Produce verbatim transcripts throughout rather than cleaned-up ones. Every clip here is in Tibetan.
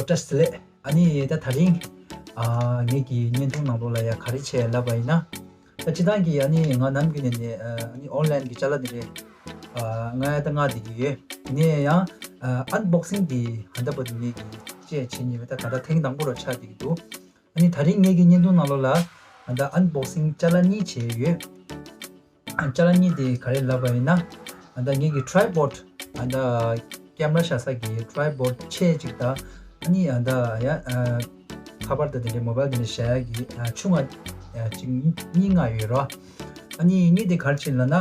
བཀྲ་ཤིས་བདེ་ལེགས། ཨ་ནི་ད་དེ་རིང་ཨ་ངེད་ཀྱི་བརྙན་ཐུང་ནང་ལོགས་ལ་ཡ་ག་རེ་བྱས་ལབ་པ་ཡིན་ན། ད་སྤྱིར་བཏང་གི་ཨ་ནི་ང་ནམ་རྒྱུན་ནས་ནས་ཨ་ནི་ཨོན་ལན་གྱི་ཅ་ལག་འདི་རེད། ཨ་ང་ཡ་ད་ང་བསྡད་ཀྱི་ཡོད། ཡིན་ནའི་ཡང་ཨ་ཨན་བོག་སིང་འདི་ཧ་ད་པོ་འདི་ངེད་ཀྱི་བཅས་བྱེད་ཉེ་བའི་ད་ད་ལྟ་ཐེངས་དང་པོ་ར་ཆགས་བསྡད་ཀྱི་འདུག་ཨ་ནི་ད་རིང་ངེད་ཀྱི་བརྙན་ཐུང་ནང་ལོགས་ལ་ཨ་ད་ཨན་བོག་སིང་ཅ་ལག་གཉིས་བྱས་ཡོད། ཅ་ལག་གཉིས་དེ་ག་རེ་ལབ་པ་ཡིན་ན། ཨ་ད་ངེད་ཀྱི་ཊི་རའི་པོཌ། ཨ་ད་ཀེམ་ར་བཞག་ས་གི་ཊི་རའི་པོཌ་ཆེ་གཅིག་དང་། ཨ་ནི་ཨ་ད་ཡ་ཨ་ཁ་པར་དང་དེ་འདྲའི་མོ་བལ་དེ་འདྲ་བཞག་ཡ་གི་ཨ་ཆུང་ང་ཨ་གཅིག་གཉིས་གཉིས་ལྔ་ཡོད་རོ། ཨ་ནི་གཉིས་དེ་ག་རེ་བྱེད་ལབ་ན།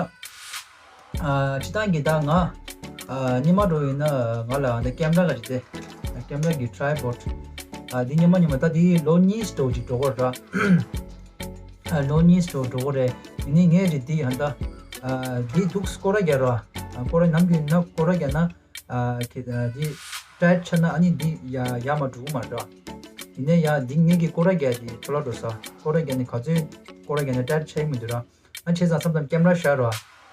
ཨ་སྤྱིར་བཏང་གི་ད་ང་ཨ་སྔོན་མ་འགྲོ་ཡིན་ན་ང་ལ་ཨ་ད་ཀེམ་ར་ག་ཅིག་དེ་ཀེམ་ར་གི་ཊི་རའི་པོཌ། ཨ་འདི་སྔོན་མ་སྔོན་མ་ད་འདི་ལོ་གཉིས་འགྲོ་གཅིག་འགྲོ་གོ་ར། ཨ་ལོ་གཉིས་འགྲོ་འགྲོ་གི་རེད། ཡིན་ནའི་ངས་རེད་འདི་ཧ་ད། ཨ་འདི་འདུག་སྐོར་ར་རྒྱག་ར། ཨ་སྐོར་ར་ནམ་རྒྱུན་ན་སྐོར་ར་རྒྱག་ན། ཨ་ཁེ་ཨ་འདི་ཊའིཊ་ཆགས་ན་ཨ་ནི་འདི་ཡ་ཡ་མ་འགྲོ་གི་མ་རེད། ཡིན་ནའི་ཡ་འདི་ངེད་ཀྱི་སྐོར་ར་རྒྱག་འདི་ཁོ་ལ་འགྲོ་ས་སྐོར་ར་རྒྱག་ནི་ག་ཚོད་སྐོར་ར་རྒྱག་ནི་ཊའིཊ་ཆགས་ཀྱི་མི་འདུག་ར། ཨ་བྱས་ཙང་མཚམས་མཚམས་ཀེམ་ར་བཞག་ར།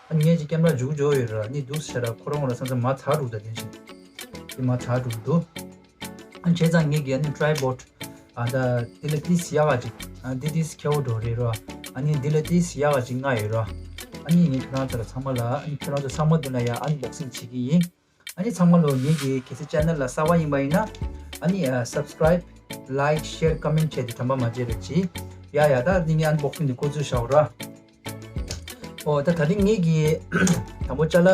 ཨ་ངས་ཀྱི་ཀེམ་ར་མཇུག་འཇོག་ཡོད་ར་ནི་འདུག་ཟེར་ར་ཁོ་རང་ལ་མཚམས་མཚམས་མ་ཚར་འགྲོ་ད་དེ་བཞིན། དེ་མ་ཚར་འགྲོ་འདུག་ཨ་བྱས་ཙང་ངས་ཀྱི་ཨ་ནི་ཊི་རའི་པོཌ། ཨ་ད་དེ་ལ་ཏིས་ཡག་ག་ཅིག་ཨ་འདི་ཏིས་ཁེ་བོ་འགྲོ་རེད་ར། ཨ་ནི་འདི་ལ་ཏིས་ཡག་ག་ཅིག་ལྔ་ཡོད་ར། ཨ་ནི་ངས་ཁྱོད་རང་ཚོ་ལ་ཚང་མ་ལ་ཨ་ནི་ཁྱོད་རང་ཚོ་ཚང་མ་མདུན་ལ་ཡ་ཨན་བོག་སིང་བྱེད་ཀྱི་ཡིན། ཨ་ནི་ཚང་མ་ལོ་ངེད་ཀྱི་གལ་སྲིད་ཅེ་ནལ་ལ་གསར་པ་ཡིན་པ་ཡིན་ན། ཨ་ནི་ཨ་སབ་སི་ཀ་རའིབ། ལའིཀ། ཤེར། ཀོ་མེན་ཊི་བྱས་ཏེ་དྲན་པ་མ་བརྗེད་རོགས་གྱིས། ཡ་ཡ་ད་འདི་ངས་ཨན་བོག་སིང་འདི་འགོ་འཛུགས་བྱའོ་ར། ཨོ་ད་ད་རིང་ངེད་ཀྱི་དང་པོ་ཅ་ལག་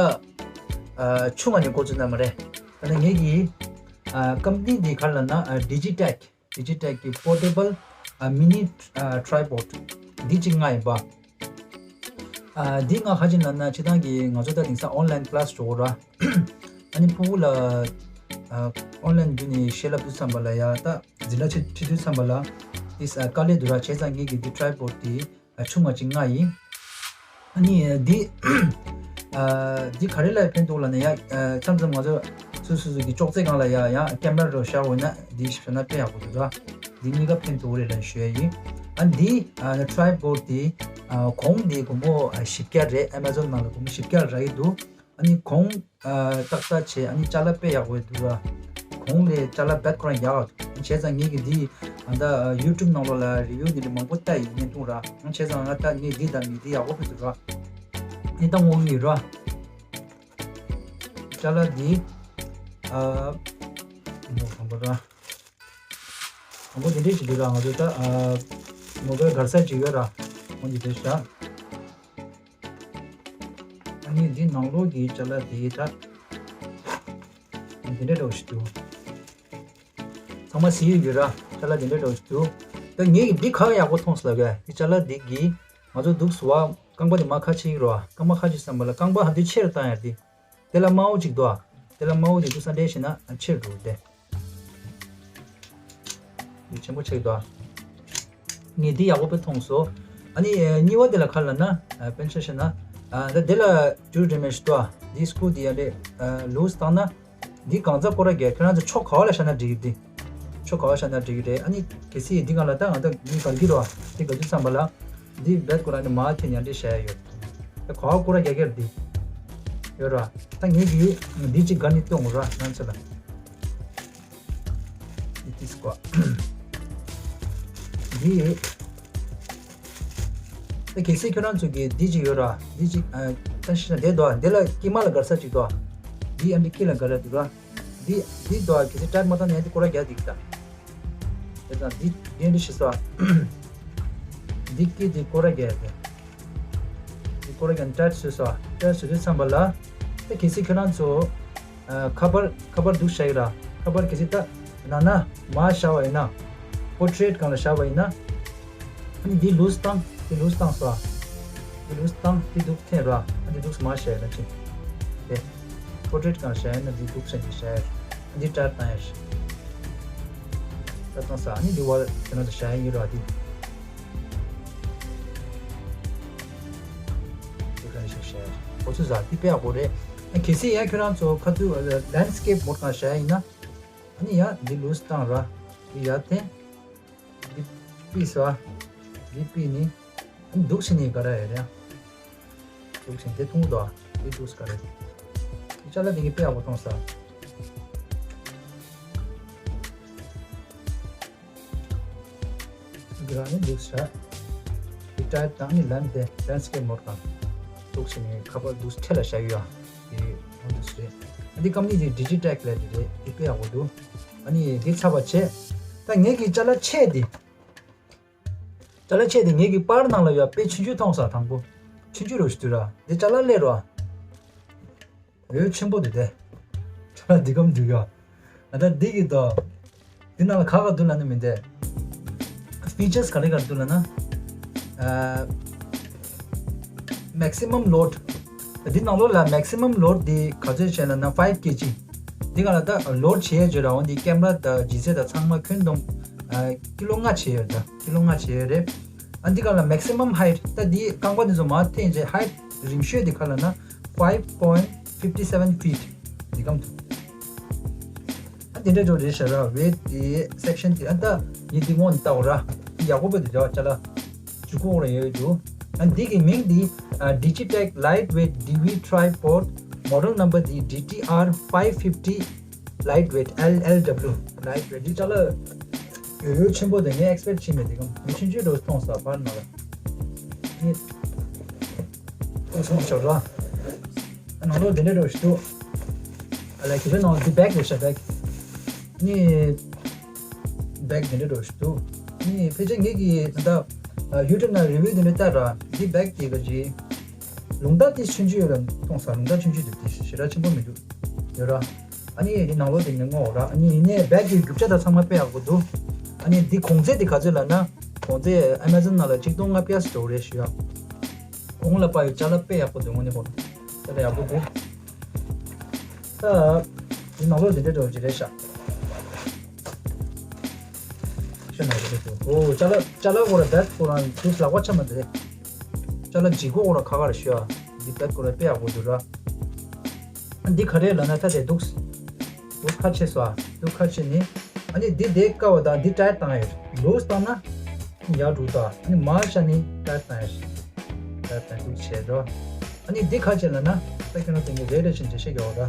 ཨ་ཆུང་བ་ནས་འགོ་འཛུགས་གནང་མ་རེད། ད་ནི་ངེད་ཀྱི་ཨ་ཀམ་པ་ནི་འདི་ག་རེ་ལབ་ན་ཨ་ཌི་ཇི་ཊེག་ཌི་ཇི་ཊེག་གི་པོར་ཊེ་བལ་ཨ་མི་ནི་ཨ་ཊི་རའི་པོཌ་འདི་གཅིག་ལྔ་ཡིན་པ། ཨ་འདི་ལྔ་ག་ཅིག་ལབ་ན་སྤྱིར་བཏང་གི་ང་ཚོ་ད་དེང་སང་ཨོན་ལན་ཀི་ལ་སི་འགྲོ་གོ་ར། ཨ་ནི་ཕྲུ་གུ་ལ་ཨ་ཨོན་ལན་བརྒྱུད་ནས་ཤེས་ལབ་དུས་ཙམ་པ་ལ་ཡ་ད་འཛིན་གྲྭ་ཁྲིད་ཁྲིད་དུས་ཙམ་པ་ལ་དེ་ས་དཀའ་ལས་འདུག་ར། བྱས་ཙང་ངེད་ཀྱི་འདི་ཊི་རའི་པོཌ་དེ་ཨ་ཆུང་བ་ཅིག་ལྔ་ཡིན། ཨ་ནི་འདི་ཨ་འདི་ག་རེ་ལ་ཕན་ཐོགས་ལབ་ན་ཡ་ཨ་མཚམས་མཚམས་ང་ཚོ་སོ་སོ་སོ་གི་ཅོག་ཙེ་སྒང་ལ་ཡ་ཡང་ཀེམ་ར་རོ་ཤར་འོ་ན་འདི་ཞིག་ན་དཔེ་ཡག་པོ་འདུག་ར། འདི་གཉིས་ཀ་ཕན་ཐོགས་རེད་ལབ་ཞུ་ཡ་ཡིན། ཨ་འདི་ཨ་ཊི་རའི་པོཌ་དེ་ཨ་གོང་དེ་སྒོར་མོ་ཨ་བཞི་བརྒྱ་རེད། ཨེ་མ་ཛོན་ནང་ལ་སྒོར་མོ་བཞི་བརྒྱ་རག་གི་འདུག་ཨ་ནི་གོང་ཨ་ཏག་ཏག་བྱས། ཨ་ནི་ཅ་ལག་དཔེ་ཡག་པོ་འདུག་ར། གོང་ལས་ཅ་ལག་རྦད་ཁོ་རང་ཡག་བྱས་ཙང་ངེད་ཀྱི་འདི་ཨ་ད་ཡུ་ཊུབ་ནང་ལོགས་ལ་རི་ཝིའུ་འདི་འདྲ་མང་པོ་ལྟ་ཡི་བརྙན་ཐུང་ར། བྱས་ཙང་ང་ད་ངས་འདི་ད་མི་འདི་ཡག་པོ་ཕེ་འདུག་ར། ཨ་ནི་ད་ངོ་མི་ར། ཅ་ལག་འདི་ཨ་མོ་དང་པོ་ར། དང་པོ་འདི་འདྲས་ཞིག་འདུག་ར། ང་ཚོ་ད་ཨ་མོ་བལ་སྒར་ས་ཅིག་ཡོད་ར། འོ་འདི་འདྲས་ཤག་ཨ་ནི་འདི་ནང་ལོགས་ཀྱི་ཅ་ལག་འདི་ད་འདི་འདྲས་འདྲ་བོ་ཞིག་འདུག་ཚང་མ་གཟིགས་ཡོད་ར། ཅ་ལག་འདི་འདྲས་འདྲ་བོ་ཞིག་འདུག་ད་ངས་འདི་ག་ཡག་པོ་མཐོང་སོང་ལབ་ག་འདི་ཅ་ལག་འདི་གི་ང་ཚོ་འདུག་སུ་བ་རྐང་པ་འདི་མར་ཁ་ཕྱེ་གི་ར། རྐང་པ་ཁ་ཕྱེ་བསམ་པ་ལ་རྐང་པ་ཧ་འདི་ཆེར་བཏང་ཡ་འདི། དེ་ལ་དམར་པོ་གཅིག་འདུག་དེ་ལ་དམར་པོ་དེ་ཚོ་ས་འདྲེས་བྱས་ན་ཆེར་འགྲོ་དེ། འདི་ཆེན་པོ་ཆེ་འདུག་ངས་འདི་ཡག་པོ་དཔེ་མཐོང་སོང་། ཨ་ནི་གཉིས་པ་དེ་ལ་ག་རེ་ལབ་ན་དཔེར་ན་ཆ་བཞག་ན་ད་དེ་ལ་ཇུ་རི་མེ་ཤི་འདུག་འདི་སྐུ་འདི་ཡ་ལེ་ལུས་བཏང་ན་འདི་གང་ཚ་སྐོར་ར་རྒྱག་ཁྱོད་རང་ཚོ་ཕྱོགས་ག་བ་ལ་བཞག་ན་འགྲིག་གི་འདི། ཕྱོགས་ག་བ་བཞག་ན་འགྲིག་གི་རེད། ཨ་ནི་གལ་སྲིད་འདི་སྒང་ལ་ད་ང་ད་འདི་གར་གི་རོ་འདི་ག་དུས་ཙམ་པ་ལ་འདི་རྦད་ཁོ་ར་ནི་མ་ཐེན་ཡང་འདི་བྱས་ཡོད། ད་ག་བ་སྐོར་ར་རྒྱག་གི་རེད་འདི། ཡོད་ར། ད་ངེད་ཀྱིས་འདི་གཅིག་ག་ནི་སྟོན་དགོས་ར་ང་ཚོ་ལ། འདི་ཏིས་ཀོ། འདི་ཡོད། ད་གལ་སྲིད་ཁྱོད་རང་ཚོ་གི་འདི་གཅིག་ཡོད་ར། འདི་གཅིག་ཨ་ད་ཤི་ན་དེ་དོ་འདི་ལ་དཀྱིལ་མ་ལ་སྒར་ས་གཅིག་དོ། འདི་ཨ་འདི་དཀྱིལ་ལ་སྒར་ར་འདུག་ར། འདི་འདི་དོ་གལ་སྲིད་ཊའིཊ་མ་བཏང་ན་འདི་སྐོར་ར་རྒྱག་འདི་གི་ད། དེ་དང་འདི་འདི་འདི་ཤི་སོ། འདི་དཀྱིལ་འདི་སྐོར་ར་རྒྱག་ཡ་དེ། འདི་སྐོར་ར་རྒྱག་ན་ཊའིཊ་བཟོས་སོ། ཊའིཊ་བཟོས་དུས་ཙམ་པ་ལ་ད་གལ་སྲིད་ཁྱོད་རང་ཚོ་ཨ་ཁ་པར་ཁ་པར་འདུག་བཞག་ཡོད་ར། ཁ་པར་གལ་སྲིད་ད་ནང་ན་མར་བཞག་པ་ཡིན་ན། པོར་ཊེཊ་སྒང་ལ་བཞག་པ་ཡིན་ན། ཨ་ནི་འདི་ལུས་བཏང་། འདི་ལུས་བཏང་སོ། འདི་ལུས་བཏང་། འདི་འདུག་འཐེན་ར། ཨ་འདི་འདུག་མར་བཞག་ཡོད་ན་ཅི། དེ། པོར་ཊེཊ་སྒང་བཞག་ཡོད་ན་འདི་འདུག་སེ་འདི་བཞག་ཡོད། ཨ་འདི་ཊའིཊ་བཏང་ཡོད། ཊའིཊ་བཏང་ས་ཨ་ནི་འདི་བར་དེ་ན་ཚོ་བཞག་ཡོད་ར་འདི། འདི་ག་ནས་བཞག་ཡོད། ཁོ་ཚོས་ཟ་འདི་དཔེ་ཡག་པོ་རེད། ཨ་གལ་སྲིད་ཡང་ཁྱོད་རང་ཚོ་ཁ་ཐུག་ལེན་སི་ཀེབ་མོཌ་སྒང་བཞག་ཡིན་ན། ཨ་ནི་ཡ་འདི་ལུས་བཏང་ར། འདི་ཡ་འཐེན། འདི་པི་སོ། འདི་པི་ནི། འདུག་ཕྱིན་ནི་ག་ར་ཡོད་རེད། འདུག་ཕྱིན་དེ་ཐུང་དོ། འདི་འདུག་ག་རེད། འདི་ཅ་ལག་འདི་ངས་དཔེ་ཡག་པོ་མཐོང་ས། དེ་རང་ནི་འདུག་ཤག་དེ་ཊའིབ་དང་ནི་ལན་དེ་ལན་སི་ཀེབ་མོ་ཌི་དང་འདུག་ཤག་ནི་ཁ་པར་འདུག་ཁྲལ་ལ་བཞག་ཡོད་ཨ། དེ་འོ་འདུག་ཤག་རེད། ཨ་འདི་ཀམ་པ་ནི་དེ་ཌི་ཇི་ཊེག་ལབ་དེ་རེད། དེ་དཔེ་ཡག་པོ་འདུག་ཨ་ནི་དེ་ཚར་བ་བྱས། ད་ངེད་ཀྱི་ཅ་ལག་ཆེ་དེ། ཅ་ལག་ཆེ་དེ་ངེད་ཀྱི་པར་ནང་ལ་ཡོད། དཔེ་ཆུང་ཆུང་མཐོང་ས་དང་པོ། ཆུང་ཆུང་རུ་ཞིག་འདུག་ར། དེ་ཅ་ལག་ལས་རོ། འོད་ཆེན་པོ་དེ་དེ། ཁྱོད་འདི་གམ་འདུག་ཡ། ང་ད་འདི་གི་དོ། འདི་ནང་ལ་ག་ག་འདུག་ལ་ནི་མི་འདེ། ཕི་ཅར་ག་རེ་ག་འདུག་ལ་ན། ཨ། maximum load། འདི་ནང་ལོགས་ལ་maximum load འདི་ག་ཚོད་བྱས་ལ་ན་ཕའིབ་ཀེ་ཇི། འདི་ག་ལ་ད་ལོཌ་བྱས་ཡོད་ཅོ་ར། འོ་འདི་ཀེམ་ར་དང་ལྗིད་ཚད་དང་ཚང་མ་ཁྱོན་བསྡོམས། ཨ། ཀི་ལོ་ལྔ་བྱས་ཡོད་ད། ཀི་ལོ་ལྔ་བྱས་ཡོད་རེད། ཨ་འདི་ག་ལ་maximum height། ད་འདི་རྐང་པ་འདི་ཚོ་མར་འཐེན་རྗེས་ཧའིཊ་རིང་ཤོས་འདི་ག་ལ་ན་five point fifty seven feet འདི་གམ་འདུག་ཨ་འདི་འདྲ་འགྲོ་རེད་ཤག་ར། ཝེ་ཊི་འདི་སེག་ཤན་འདི། ཨ་ད་ཡིན་འདི་ངོ་ནི་ལྟ་འོ་ར། འདི་ཡག་པོ་པོ་འདི་འདྲ་བ་ཅ་ལག་ཇུས་འགོད་ར་ཡོད་འདུག་ཨ་འདི་གི་མིང་འདི་ཨ་ཌི་ཇི་ཊེག་ལའིཊ་ཝེ་ཊི་ཌི་ཝི་ཊའི་པོཌ། མོ་ཌེལ་ནམ་བར་འདི་ཌི་ཊི་ཨར་ཕའིབ་ཕིབ་ཊི། ལའིཊ་ཝེ་ཊི། ཨེལ་ཨེལ་ཌབ་ལུ། ལའིཊ་ཝེ་ཊི། འདི་ཅ་ལག་ཡོད་ཡོད་ཆེན་པོ་དེ་ངས་ཨེག་སི་པེག་བྱེད་མེད། དེ་གམ་མི་ཆུང་ཆུང་འགྲོ་མཐོང་ས་པར་ནང་ལ་ངས་མཐོང་སོང་ཆོག་ར། ནང་ལོགས་དེ་འདྲ་འགྲོ་ཞིག་འདུག་ཨ་ལ་ཁྱེད་ཚོའི་ནང་ལ་འདི་བེག་རེད་ཤག་བེག་ནི་བེག་དེ་འདྲ་འགྲོ་ཞིག་འདུག་ནི་ཕལ་ཆེར་ངེད་ཀྱིས་ད་ལྟ་ཡུ་ཊུབ་ནང་རི་ཝིའུ་དེ་འདྲ་བལྟས་ར། འདི་བེག་དེ་ག་ཅི། ལུང་བསྟན་དེ་ཆུང་ཆུང་ཡོད་ལ་མཐོང་ས། ལུང་བསྟན་ཆུང་ཆུང་དེ་དེ་ཞེ་དྲག་ཆེན་པོ་མི་འདུག་ཡོད་ར། ཨ་ནི་དེ་ནང་ལོགས་དེ་ངས་བསྔོགས་ར། ཨ་ནི་ཡིན་ནའི་བེག་གི་རྒྱུ་ཆ་དང་ཚང་མ་དཔེ་ཡག་པོ་འདུག་ཨ་ནི་འདི་གོང་ཚད་དེ་ག་ཚོད་ལབ་ན། གོང་ཚད་ཨ་མ་ཛོན་ནང་ལ་ཆིག་སྟོང་ལྔ་བརྒྱ་ཙམ་འགྲོ་གི་རེད་ཞུ་ཡ། གོང་ལ་པ་ཡོད་ཅ་ལག་དཔེ་ཡག་པོ་འདུག་དངོས་གནས་ཧོ། ཅ་ལག་ཡག་པོ་འདུག་ད་འདི་ནང་ལོགས་དེ་འདྲ་འགྲོ་གི་རེད་ཤག་ཤ་ན་རེད་འདུག་ཨོ་ཅ་ལག་ཅ་ལག་ཁོ་ར་བེག་ཁོ་རང་འདུག་ལག་པ་ཆ་མ་དེ། ཅ་ལག་ལྗིད་ཁོག་ཁོ་ར་ཁ་ཁ་རེད་ཞུ་ཡ། འདི་བེག་ཁོ་ར་དཔེ་ཡག་པོ་འདུག་ར། འདི་ག་རེ་ལབ་ན་ད་དེ་འདུག་འདུག་ཁ་ཕྱེ་སོ། འདུག་ཁ་ཕྱེ་ནི། ཨ་ནི་འདི་དེ་བཀལ་བ་དང་འདི་ཊའིཊ་བཏང་ཡོད། ལུས་བཏང་ན་ཡར་འགྲོ་ད། ཨ་ནི་མར་བཞག་ནི་ཊའིཊ་བཏང་ཡོད། ཊའིཊ་བཏང་འདུག་བྱས་འགྲོ། ཨ་ནི་འདི་ག་བྱས་ལབ་ན། ད་ཁྱོད་རང་ཚོ་ངས་རེ་རེ་བཞིན་འགྲེལ་བཤད་རྒྱག་འོ་ད།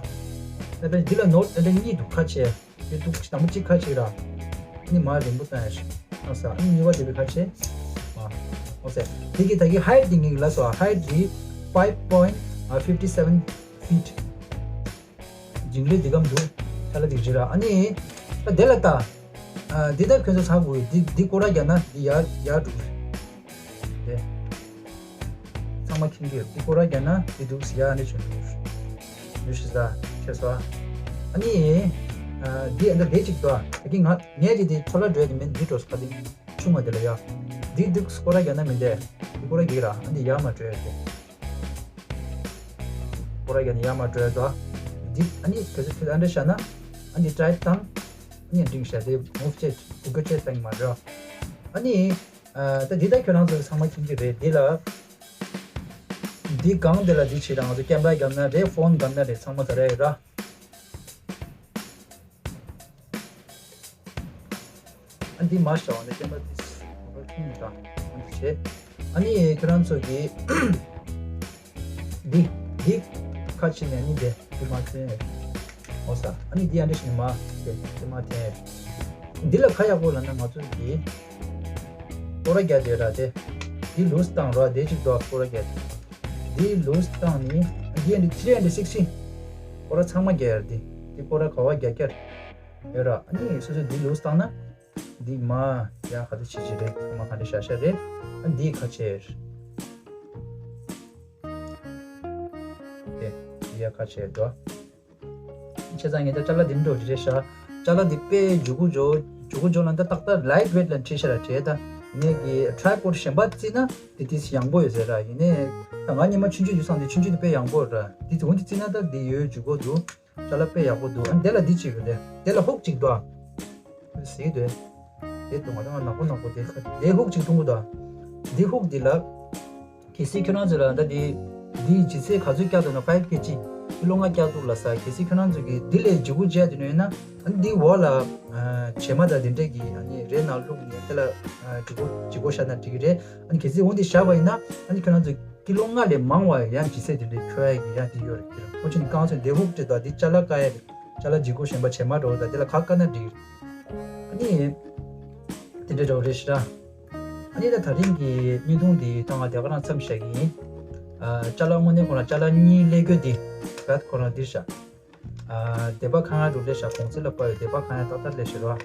ད་དཔེ་འདི་ལ་ནོར་ད་འདི་གཉིས་འདུག་ཁ་ཕྱེ། དེ་འདུག་དང་པོ་གཅིག་ཁ་ཕྱེ་ར། ཨ་ནི་མར་རིང་པོ་བཏང་ཡོད། ཨ་ནི་གཉིས་པ་དེ་བས་ཁ་ཕྱེ། ཨ། ཨོ་སེ། དེ་གི་ད་གི་ཧའིཊ་དེ་ངས་ལབ་སོང་། ཧའིཊ་དེ་five point fifty seven feet། འཇིང་ལེ་འདི་གམ་འདུག་ཅ་ལག་འདི་ཇི་ར། ཨ་ནི། ད་དེ་ལ་ད། ཨ། འདི་ད་ཁྱོད་ཚོ་ཚ་དགོས། འདི་འདི་སྐོར་ར་རྒྱག་ན་འདི་ཡར་ཡར་འགྲོ་གི་རེད། དེ། ཚང་མ་མཁྱེན་གྱི་ཡོད། འདི་སྐོར་ར་རྒྱག་ན་འདི་འདུག་ཡར་ནི་བྱོན་འགྲོ་གི་རེད། འདུག་ཤི་ས་ཁྱེད་ཚོ། ཨ་ནི། ཨ། འདི་ཨ་ད་དེ་གཅིག་ཏུ། ད་གི་ང་ངས་ཀྱི་འདི་ཚོ་ལ་འགྲོ་ཡ་དེ་མིན། འདི་འགྲོ་ས་ག་དེ་ཆུང་བ་དེ་ལ་ཡ། འདི་འདུག་སྐོར་ར་རྒྱག་ན་མིན་ཏེ། འདི་སྐོར་ར་རྒྱག་ར། ཨ་འདི་ཡར་མར་འགྲོ་ཡ་དེ། སྐོར་ར་རྒྱག་ནས་ཡར་མར་འགྲོ་ཡ་དོ། འདི་ཨ་ནི་གལ་སྲིད་ཁྱོད་ཨ་འདྲ་བཞག་ན། ཨ་ནི་ཊའིཊ་བཏང་། ཨ་ནི་འབྲིང་བཞག་དེ་མུབ་བྱས་གུག་གུག་བྱས་བཏང་གི་མ་རེད། ཨ་ནི། ཨ། ད་འདི་ད་ཁྱོད་རང་ཚོ་ཚང་མ་མཁྱེན་གྱི་རེད། འདི་ལ། འདི་སྒང་འདི་ལ་འདི་བྱེད་རང་ཚོ་ཀེམ་ར་བརྒྱབ་ན་རེད། ཕོན་བརྒྱབ་ན་རེད། ཚང་མ་ག་རེ་ཡོད་ར། ཨ་འདི་མ་བྱ་བ་ནས་སྐྱེམས་པ་འདི་ཁྱིམ་ནས་དང་ཨ་འདི་བྱས། ཨ་ནི་ཁྱོད་རང་ཚོ་གིས་འདི་འདི་ཁ་ཕྱེ་ནས་ཨ་ནི་འདི་འདི་མ་འཐེན། འོ་ས། ཨ་ནི་འདི་ཨ་འདྲ་ཞིག་མ་འདི་འདི་མ་འཐེན། འདི་ལ་ཁ་ཡག་པོ་ལབ་ན་ང་ཚོ་གིས་སྐོར་ར་རྒྱག་དེ་ར་དེ། འདི་ལུས་བཏང་ར་དེ་གཅིག་དོ་སྐོར་ར་རྒྱག་དེ། འདི་ལུས་བཏང་ནི་འདི་ཨ་འདི་ཐི་རི་ཧན་ཌེ་སིག་སི་སི་སྐོར་ར་ཚང་མ་རྒྱག་ཡ་ར་དེ། འདི་སྐོར་ར་ག་བ་རྒྱག་རྒྱག་ཡོད་ར། ཨ་ནི་སོ་སོ་འདི་ལུས་བཏང་ན། འདི་མ་ཡ་ག་དུ་ཆི་ཆི་རེད། ཚང་མ་ག་འདྲ་བཞག་བཞག་རེད། ཨ་འདི་ཁ་ཕྱེ། དེ་འདི་ཡ་ཁ་ཕྱེ་འགྲོ། བྱས་ཙང་ངས་ད་ཅ་ལག་འདི་འགྲོ་རེད་ཤག་ཅ་ལག་འདི་དཔེ་འཇུ་གུ་འཇོ་འཇུ་གུ་འཇོ་ལ་འདི་ཏག་ཏག་ལའིཊ་ཝེཊ་ལ་འཁྲིད་ཤག་ར་བྲེལ། ད་ངས་ཀྱི་ཊའི་པོཌ་གཞན་པ་བརྩིས་ན་དེ་དེ་ཡང་པོ་ཡོད་ཟེར་ར། ཡིན་ནའི་ད་ང་ཉི་མ་ཆུང་ཆུང་འཇུ་སང་དེ་ཆུང་ཆུང་དེ་དཔེ་ཡང་པོ་ར། དེ་ཚོ་འོན་ཏེ་བརྩིས་ན་ད་འདི་ཡོད་འཇུ་གུ་འདུག་ཅ་ལག་དཔེ་ཡག་པོ་འདུག་ཨ་དེ་ལ་འདི་གཅིག་ཡོད་དེ། དེ་ལ་ཧུག་གཅིག་འདུག་ཨ། ཟེར་གྱི་འདུག་དེ་འདུག་ང་ད་ང་ནག་པོ་ནག་པོ་དེ་ཁ་དེ་ཧུག་གཅིག་གཏོང་གི་འདུག་འདི་ཧུག་འདི་ལ། གལ་སྲིད་ཁྱོད་རང་ཚོ་ལ་ད་འདི་འདི་ལྗིད་ཚད་ག་ཚོད་བཀྱག་འདུག་ན་ཕའིབ་ཀེ་ཇི་ཀི་ལོ་ལྔ་བཀྱག་འདུག་ལ་ས། གལ་སྲིད་ཁྱོད་རང་ཚོ་གིས་འདི་ལས་འཇུ་གུ་བརྗེད་འདུག་ཡོད་ན། ཨ་ནི་འདི་འོག་ལ་བྱེ་མ་དང་འདི་འདྲས་ཀྱི་ཨ་ནི་རས་ནང་བླུགས་ནས་དེ་ལ་འཇུ་གུ་འཇུ་གུ་བཞག་ན་འགྲིག་གི་རེད། ཨ་ནི་གལ་སྲིད་འོ་འདི་བཞག་པ་ཡིན་ན་ཨ་ནི་ཁྱོད་རང་ཚོ་ཀི་ལོ་ལྔ་ལས་མང་བ་ཡང་ལྗིད་ཚད་དེ་འདྲའི་འཁྱོལ་ཡ་གི་ཡང་དེ་ཡོད་རེད། དེ་རེད། ཁོ་ཆུ་ནི་རྐང་ཚོད་འདི་ཧུག་དེ་དང་འདི་ཅ་ལག་བཀག་ཡ་རེད། ཅ་ལག་ལྗིད་ཁོག་གཞན་པ་བྱེ་མ་འགྲོ་བ་དང་དེ་ལ་ཁ་བཀག་ན་འགྲིག་རེད། ཨ་ནི་དེ་འདྲའི་འདྲ་བོ་རེད་ཤི་ར། ཨ་ནི་ད་ད་རིང་གི་བརྙན་ཐུང་འདི་ད་ང་དེ་ག་རང་མཚམས་བཞག་གི་ཡིན། ཨ་ཅ་ལག་དངོས་གནས་ཁོ་ན་ཅ་ལག་གཉིས་ལས་དགོས་འདི་ར་ཁོ་ན་འདིར་བཞག་ཨ་སྡེ་པ་ཁང་ང་འགྲོ་ལས་བཞག་གོང་ཚད་ལ་དཔའ་བའི་སྡེ་པ་ཁང་ཡང་ཏག་ཏག་ལས་བཞག་ར།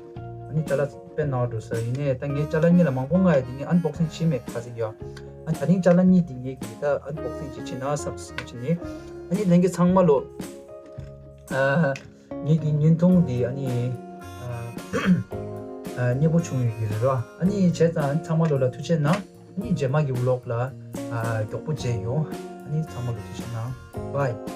ཨ་ནི་ཅ་ལག་དཔེ་ནང་འགྲོ་ས་ཡིན་ནས་ད་ངས་ཅ་ལག་གཉིས་ལ་མང་པོ་ང་ཡ་འདི་ངས་ཨན་བོག་སིང་བྱེད་མེད་ཁ་ཚིག་ཡོད། ཨ་ད་རིང་ཅ་ལག་གཉིས་འདི་ངས་གི་ད་ཨན་བོག་སིང་ཅིག་བྱེད་ན་བསམ་སོང་བྱས་ནས། ཨ་ནི་ལྷན་རྒྱས་ཚང་མ་ལོ། ཨ་ངེད་ཀྱི་བརྙན་ཐུང་འདི་ཨ་ནི་ཨ་ཨ་མཉེས་པོ་བྱུང་ཡོད་ཀྱི་རེད་རོ། ཨ་ནི་བྱས་ཙང་ཚང་མ་ལོ་ལ་ཐུགས་རྗེ་གནང་། ཨ་ནི་རྗེས་མ་གི་ཝི་ལོག་ལ་ཨ་མགྱོགས་པོ་མཇལ་ཡོང་། ཨ་ནི་ཚང་མ་ལོ་ཐུགས་རྗེ་གནང་། བྷའི།